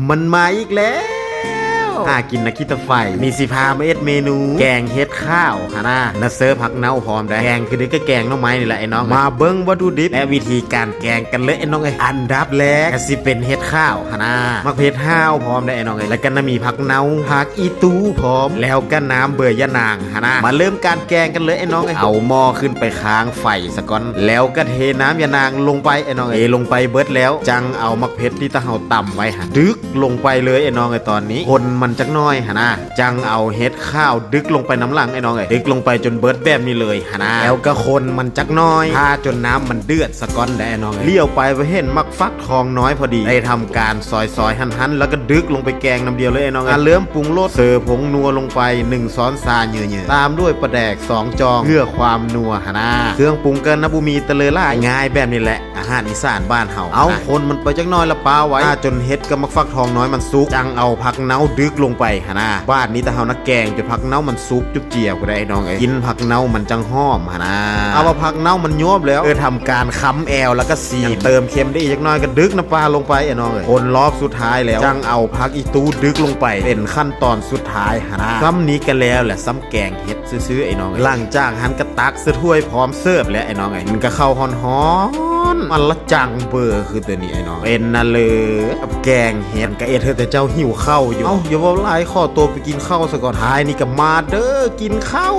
ມັນມາອີກແລ້ວ ຫາກິນນະຂີ້ຕາໄຟ ນີ້ຊິພາມາເຮັດເມນູແກງເຫັດຂາວຫັ້ນນາ ນະເຊີຜັກເນົ່າພ້ອມໄດ໋ ແກງຄືເດີ ກະແກງໜໍ່ໄມ້ນີ້ແຫຼະໄອ້ນ້ອງ. ມາເບິ່ງວັດຖຸດິບ ແລະ ວິທີການແກງກັນເລີຍໄອ້ນ້ອງເອີຍ. ອັນດັບແລກກະຊິເປັນເຫັດຂາວຫັ້ນນາ ໝາກເຜັດຫ້າວພ້ອມໄດ໋ໄອ້ນ້ອງເອີຍ ແລ້ວກະນະມີຜັກເນົ່າ ຜັກອີຕູພ້ອມ ແລ້ວກະນ້ຳເບີຍຍານາງຫັ້ນນາ. ມາເລີ່ມການແກງກັນເລີຍໄອ້ນ້ອງເອີຍ. ເອົາໝໍ້ຂຶ້ນໄປຄ້າງໄຟສະກ່ອນ ແລ້ວກະເທນ້ຳຢານາງລົງໄປໄອ້ນ້ອງເອີຍ. ເທລົງໄປເບິດແລ້ວ ຈັ່ງເອົາໝາກເຜັດທີ່ຕະເຮົາຕຳໄວ້ຫັ້ນ ດຶກລົງໄປເລີຍໄອ້ນ້ອງເອີຍ. ຕອນນີ້ຄົນມັນຈັກໜ້ອຍຫັ້ນນາ ຈັ່ງເອົາເຫັດຂາວດຶກລົງໄປນຳຫຼັງໄອ້ນ້ອງເອີຍ ດຶກລົງໄປຈົນເບິດແບບນີ້ເລີຍຫັ້ນນາ ແລ້ວກະຄົນມັນຈັກໜ້ອຍ ຖ້າຈົນນ້ຳມັນເດືອດສະກ່ອນໄດ໋ໄອ້ນ້ອງເອີຍ. ຫຼຽວໄປບໍ່ເຫັນໝາກຟັກທອງນ້ອຍພໍດີ ໄດ້ທຳການຊອຍໆ ຫັນໆ ແລ້ວກະດຶກລົງໄປແກງນຳດຽວເລີຍໄອ້ນ້ອງ. ມາເລີ່ມປຸງລົດ ເຊີຜົງນົວລົງໄປໜຶ່ງຊ້ອນຊາເຍີໆ ຕາມດ້ວຍປາແດກສອງຈອງເພື່ອຄວາມນົວຫັ້ນນາ. ເຄື່ອງປຸງກະນະບໍ່ມີຕະເລີຫຼາຍ ງ່າຍແບບນີ້ແຫຼະ ອາຫານອີສານບ້ານເຮົາ. ເອົາ ຄົນມັນໄປຈັກໜ້ອຍລະປາໄວ້ ຖ້າຈົນເຫັດກັບໝາກຟັກທອງນ້ອຍມັນສຸກ ຈັ່ງເອົາຜັກເນົ່າດຶກລົງໄປຫັ້ນນາ. ບາດນີ້ຕາເຮົານະແກງຈົນຜັກເນົ່າມັນສຸກຈຸບຈຽວພຸ້ນໄດ໋ໄອ້ນ້ອງເອີຍ ກິ່ນຜັກເນົ່າມັນຈັ່ງຫອມຫັ້ນນາ. ເອົາວ່າຜັກເນົ່າມັນຍວບແລ້ວ ເອີ ທຳການຄຳແອວ ແລ້ວກະຊີມ ເຕີມເຄັມໄດ້ອີກຈັກໜ້ອຍກະດຶກນ້ຳປາລົງໄປໄອ້ນ້ອງເອີຍ. ຄົນລອບສຸດທ້າຍແລ້ວ ຈັ່ງເອົາຜັກອີຕູດຶກລົງໄປ ເປັນຂັ້ນຕອນສຸດທ້າຍຫັ້ນນາ. ສ່ຳນີ້ກະແລ້ວແຫຼະ ສ່ຳແກງ ເຫັດຊື່ໆ ໄອ້ນ້ອງເອີຍ. ຫຼັງຈາກຫັ້ນກະຕັກໃສ່ຖ້ວຍພ້ອມເສີບແລ້ວໄອ້ນ້ອງເອີຍ. ກິນກັບເຂົ້າຮ້ອນໆ ມັນລະຈັ່ງເບີຄືໂຕນີ້ໄອ້ນ້ອງ. ເປັນນະເລີກັບແກງເຫັດ ກະເຮັດໃຫ້ແຕ່ເຈົ້າຫິວເຂົ້າຢູ່. ເອົ້າ ຢ່າເວົ້າຫຼາຍ ຂໍໂຕໄປກິນເຂົ້າສະກ່ອນ. ທ້າຍນີ້ກະມາເດີ ກິນເຂົ້າ.